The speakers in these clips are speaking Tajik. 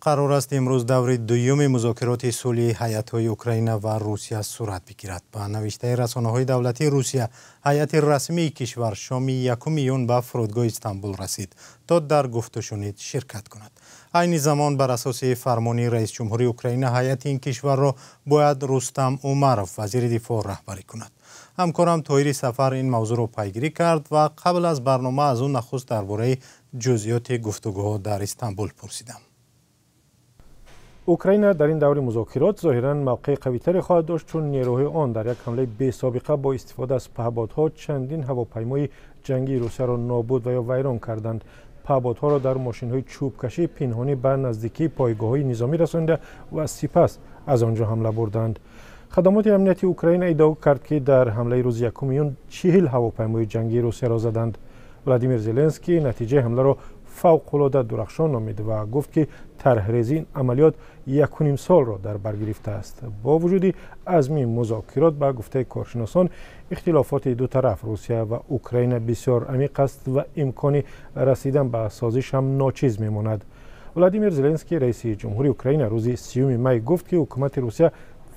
Қарор аст, имрӯз даври дуюми музокироти сулҳи ҳайатҳои Украина ва Русия сурат бигирад. Ба навиштаи расонаҳои давлатии Русия, ҳайати расмии кишвар шоми 1 июн ба фурудгоҳи Истанбул расид, то дар гуфтушунид ширкат кунад. Айни замон, бар асоси фармони раисҷумҳури Украина, ҳайати ин кишварро бояд Рустам Умаров, вазири дифоъ, раҳбарӣ кунад. Ҳамкорам Тоҳири Сафар ин мавзӯъро пайгирӣ кард ва қабл аз барнома аз ӯ нахуст дар бораи ҷузъиёти гуфтугӯҳо дар Истанбул пурсидам. Украина дар ин даври музокирот зоҳиран мавқеи қавитаре хоҳад дошт, чун нерӯҳои он дар як ҳамлаи бесобиқа бо истифода аз паҳбодҳо чандин ҳавопаймои ҷангии Русияро нобуд ва ё вайрон карданд. Паҳбодҳоро дар мошинҳои чӯбкашӣ пинҳонӣ ба наздикии пойгоҳҳои низомӣ расонида ва сипас аз он ҷо ҳамла бурданд. Хадамоти амнияти Украина иддао кард, ки дар ҳамлаи рӯзи 1 июн 40 ҳавопаймои ҷангии Русияро заданд. Владимир Зеленский натиҷаи ҳамларо фавқулода дурахшон номид ва гуфт, ки тарҳрезии ин амалиёт 1,5 солро дар бар гирифтааст. Бо вуҷуди азми музокирот, ба гуфтаи коршиносон, ихтилофоти ду тараф, Русия ва Украина, бисёр амиқ аст ва имкони расидан ба созиш ҳам ночиз мемонад. Владимир Зеленский, раиси ҷумҳури Украина, рӯзи 30 май гуфт, ки ҳукумати Русия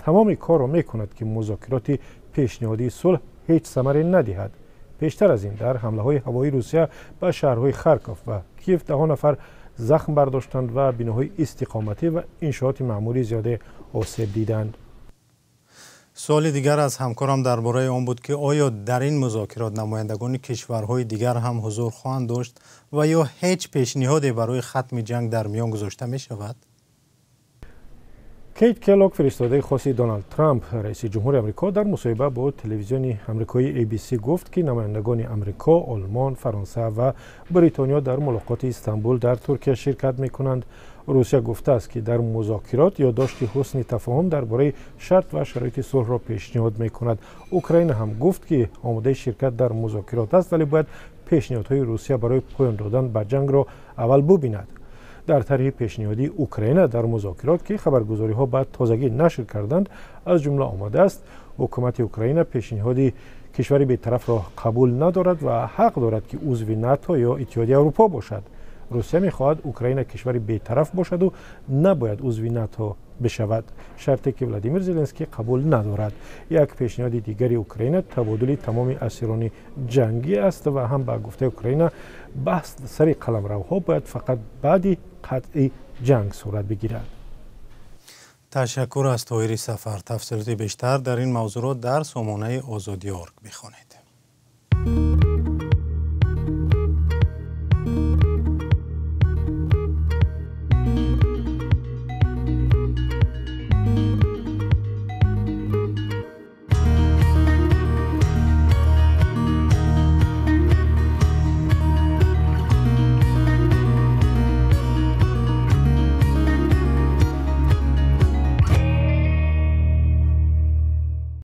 тамоми корро мекунад, ки музокироти пешниҳодии сулҳ ҳеҷ самаре надиҳад. Пештар аз ин дар ҳамлаҳои ҳавоии Русия ба шаҳрҳои Харков ва Киев даҳо нафар захм бардоштанд ва биноҳои истиқоматӣ ва иншооти маъмурии зиёде осеб диданд. Суоли дигар аз ҳамкорам дар бораи он буд, ки оё дар ин музокирот намояндагони кишварҳои дигар ҳам ҳузур хоҳанд дошт ва ё ҳеҷ пешниҳоде барои хатми ҷанг дар миён гузошта мешавад. Кейт Келлог, фиристодаи хоси Доналд Трамп, раиси ҷумҳури Амрико, дар мусоҳиба бо телевизиони амрикоии ABC гуфт, ки намояндагони Амрико, Олмон, Фаронса ва Бритониё дар мулоқоти Истанбул дар Туркия ширкат мекунанд. Русия гуфтааст, ки дар музокирот ёддошти ҳусни тафоҳум дар бораи шарт ва шароити сулҳро пешниҳод мекунад. Украина ҳам гуфт, ки омодаи ширкат дар музокирот аст, вале бояд пешниҳодҳои Русия барои поён додан ба ҷангро аввал бубинад. Дар тарҳи пешниҳодии Украина дар музокирот, ки хабаргузориҳо ба тозагӣ нашр карданд, аз ҷумла омадааст: ҳукумати Украина пешниҳоди кишвари бетарафро қабул надорад ва ҳақ дорад, ки узви НАТО ё Иттиҳоди Аврупо бошад. Русия мехоҳад Украина кишвари бетараф бошаду набояд узви НАТО бишавад, шарте ки Владимир Зеленский қабул надорад. Як пешниҳоди дигари Украина табодули тамоми асирони ҷангӣ аст ва ҳам, ба гуфтаи Украина, баҳс сари қаламравҳо бояд фақат баъди қатъи ҷанг сурат бигирад. Ташаккур аз Тоҳири Сафар. Тафсилоти бештар дар ин мавзӯъро дар сомонаи Озодӣ орг бихонед.